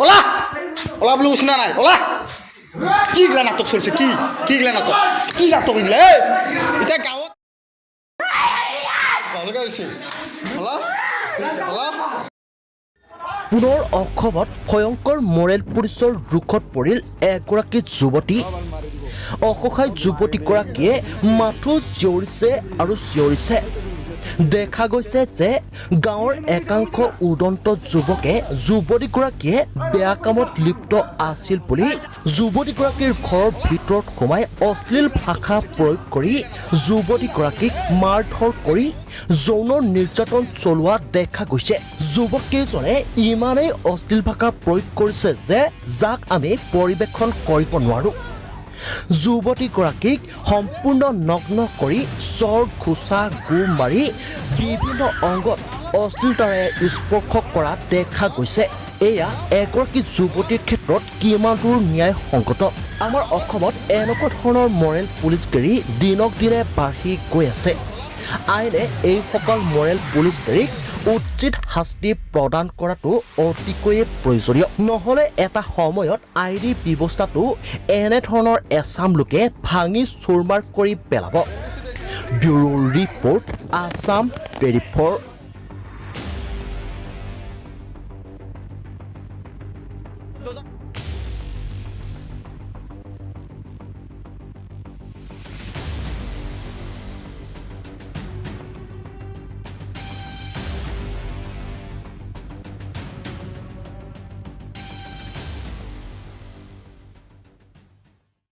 ওলা ওলা বোলো। শুনা নাই? ওলা। কি গিলা নাটক চলছে? কি কি গিলা নাটক? কি নাটক এগিলা? এই এতিয়া গাঁৱত ভালকে আহিছে। ওলা ওলা। পুনৰ অসমত ভয়ংকৰ মৰেল পুলিচৰ ৰোষত পৰিল এগৰাকী যুৱতী। অসহায় যুৱতীগৰাকীয়ে মাথো চিঞৰিছে আৰু চিঞৰিছে। দেখা গৈছে যে গাঁৱৰ একাংশ উদন্ত যুৱকে যুৱতীগৰাকীয়ে বেয়া কামত লিপ্ত আছিল বুলি যুৱতীগৰাকীৰ ঘৰৰ ভিতৰত সোমাই অশ্লীল ভাষা প্ৰয়োগ কৰি যুৱতীগৰাকীক মাৰধৰ কৰি যৌন নিৰ্যাতন চলোৱা দেখা গৈছে। যুৱককেইজনে ইমানেই অশ্লীল ভাষা প্ৰয়োগ কৰিছে যে যাক আমি পৰিৱেশন কৰিব নোৱাৰোঁ। যুৱতীগৰাকীক সম্পূৰ্ণ নগ্ন কৰি চৰ, ঘোচা, গোৰ মাৰি বিভিন্ন অংগত অশ্লীলতাৰে স্পৰ্শ কৰা দেখা গৈছে। এয়া এগৰাকী যুৱতীৰ ক্ষেত্ৰত কিমান দূৰ ন্যায়সংগত? আমাৰ অসমত এনেকুৱা ধৰণৰ মৰেল পুলিচগিৰি দিনক দিনে বাঢ়ি গৈ আছে। আইনে এইসকল মৰেল পুলিচগিৰিক উচিত শাস্তি প্ৰদান কৰাটো অতিকৈয়ে প্ৰয়োজনীয়। নহ'লে এটা সময়ত আইনী ব্যৱস্থাটো এনেধৰণৰ এচাম লোকে ভাঙি চুৰমাৰ কৰি পেলাব। Bureau report, Assam 24।